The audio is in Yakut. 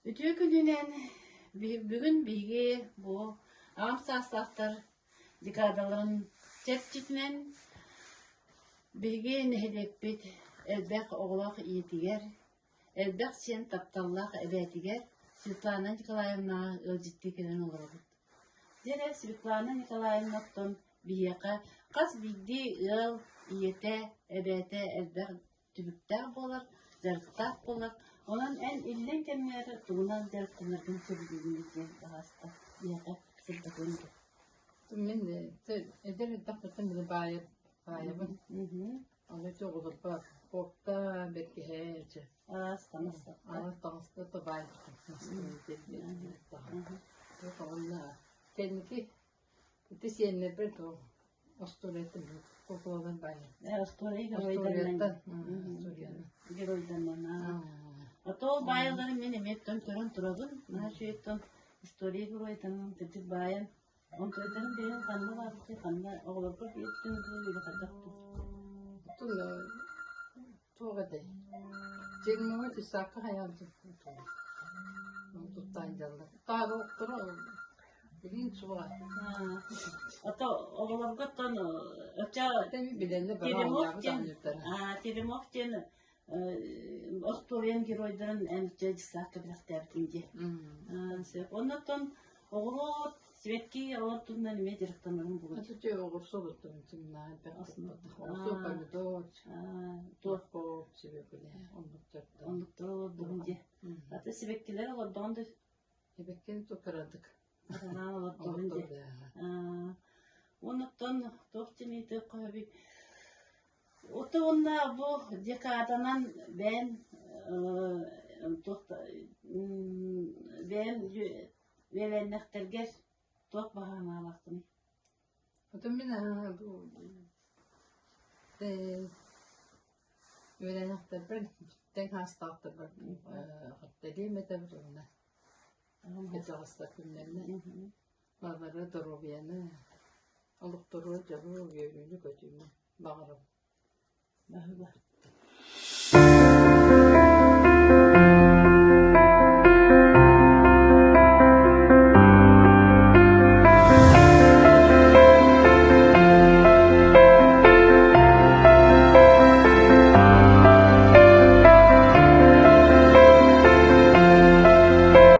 Үтүө күнүнэн бүгүн биһиги бу аҕам саастаахтар декадаларын чэрчитинэн биһиги нэһилиэкпит элбэх оҕолоох ийэтигэр, элбэх сиэн тапталлаах эбээтигэр Светлана Николаевнаҕа ыалдьыттыы кэлэн олоробут. Дьэ Светлана Николаевнаттан биһиэхэ хас биирдии ыал ийэтэ, эбээтэ элбэх түбүктээх буолар, дьарыктаах буолар. Онон эн иллэҥ кэмҥэр тугунан дьарыктанаргын сөбүлүүгүн диэн баҕаста биһиэхэ сырдатыаҥ дуо? Мин эдэр эрдэхпиттэн били баайар баайабын. Аны ити оҕолорго куопта бэргэһэ Араас таҥас араас таҥаста да баайбытым. Уонна кэнники ити сиэннэрбэр остуоруйаттан куукулалар баайар. Остуоруйа геройдарынан геройдарынан А то баайаларын мин эмиэттэн көрөн турабын. Наһаа үчүгэйтэн история геройдарынан кырдьык баайан онтуйдарын бэйэҥ ханна баарбытый, ханна оҕолорго биэртиҥ дуу или хайдах дуу? Туох этэй? Дьиҥҥэ дьыссаакка хайаан туттаан дьаллар. Таарылыктара билиин суоҕа. Ото оҕолорго оттон оччо билэннэ бары Теремок оонньообут диэн оонньуурдара. Теремок диэн остуоруйан геройдарын эн дьэ дьыссаакка бэлэхтээбитиҥ дии. Сөп. Оннуттан оҕуруот, сибэкки олор туһунан эмиэ дьарыктанарым буолуо. Ити оҕурсу олуттум сымнаан оҕурсу помидор, моркуоп, сибэккилэр оннуктартан. Оннуктар олордугун дии. Аты сибэккилэр олордоҕун да Сибэккини тукарадык. Анаан олордугун дии. Оннуктан туох диэн ыйытыахха сөбүй? Ото уонна бу декаданан бэйэн туох бэйэн үөлээннэхтэргэр туох баһаамаалааххыный? Ото мин бу үөлээннэхтэрбэр тэҥ саастаахтарбар этэбин уонна кырдьаҕастар күннэринэ баҕары доруобуйаны, олохтору, дьолу, үөрүүнү-көтүүнү баҕарабын. Баһыыба.